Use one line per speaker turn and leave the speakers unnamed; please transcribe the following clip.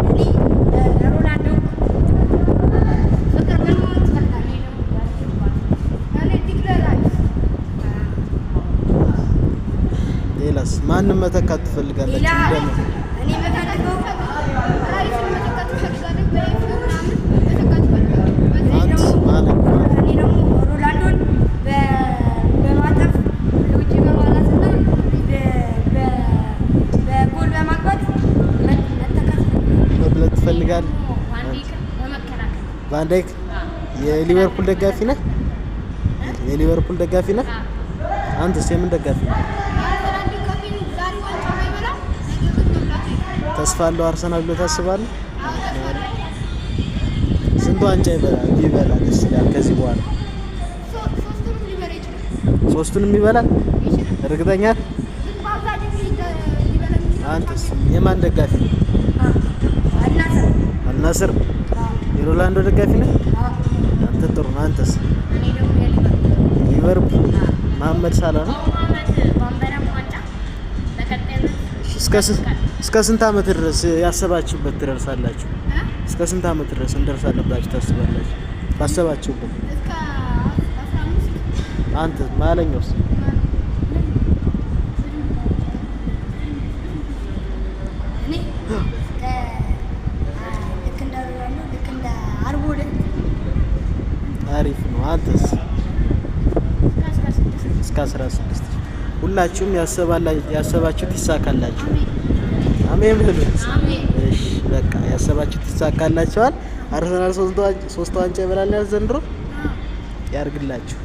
እኔ ሮናልዶ ፍቅር መሆን ትፈልጋለህ?
እኔ ዲክለር ራይስ።
ሌላስ ማንም መተካት ትፈልጋላችሁ?
ሌላ
እንደምን
እኔ የምፈልገው
ራይስን መተካት እፈልጋለሁ። በኤፍ ምናምን መተካት እፈልጋለሁ።
እኔ
አንተስ
ደግሞ
ማለት
እኔ ደግሞ ሮናልዶን በማጠፍ ለውጭ በማውጣትና በጎል በማግባት መተካት እፈልጋለሁ።
መብለጥ ትፈልጋለህ?
ቫንዳይክን በመከላከል።
ቫንዳይክ የሊቨርፑል ደጋፊ ነህ? የሊቨርፑል ደጋፊ ነህ? አንተስ የምን ደጋፊ ነህ?
የአርሰናል ደጋፊ ነኝ። ዛሬ ዋንጫ ባይበላ ነገ ግን መብላቱ አይቀርም።
ተስፋ አለው አርሰናል ብለህ ታስባለህ?
አዎ፣ ተስፋ አለው።
ስንት ዋንጫ ይበላል ቢበላ ደስ ይላል? ከዚህ በኋላ
ሶስቱንም ሊበላ ይችላል።
ሶስቱንም ይበላል?
ይችላል።
እርግጠኛ ነህ?
ግን በአብዛኛው ሊበላ የሚችለው
አንተስ የማን ደጋፊ ነህ?
አልናስር።
አልናስር የሮናልዶ ደጋፊ ነህ? አንተ ጥሩ ነው። አንተስ?
እኔ ደግሞ የሊቨርፑል።
ሊቨርፑል መሐመድ ሳላ ነው።
በአሁኑ ዓመት ባንበላም ዋንጫ በቀጣይነት
እስከ ስንት ዓመት ድረስ ያሰባችሁበት ትደርሳላችሁ? እስከ ስንት ዓመት ድረስ እንደርሳለን ብላችሁ ታስባላችሁ? ባሰባችሁበት።
እስከ 15።
አንተ ማለኛውስ?
እኔ ልክ እንደ ሮናልዶ፣ ልክ እንደ 42።
አሪፍ ነው። አንተስ?
እስከ 16።
እስከ 16። ሁላችሁም ያሰባችሁት ይሳካላችሁ። አሜን በሉት።
አሜን።
እሺ በቃ ያሰባችሁት ይሳካላችኋል። አርሰናል ሶስት ዋንጫ ይበላል ዘንድሮ፣ ያርግላችሁ።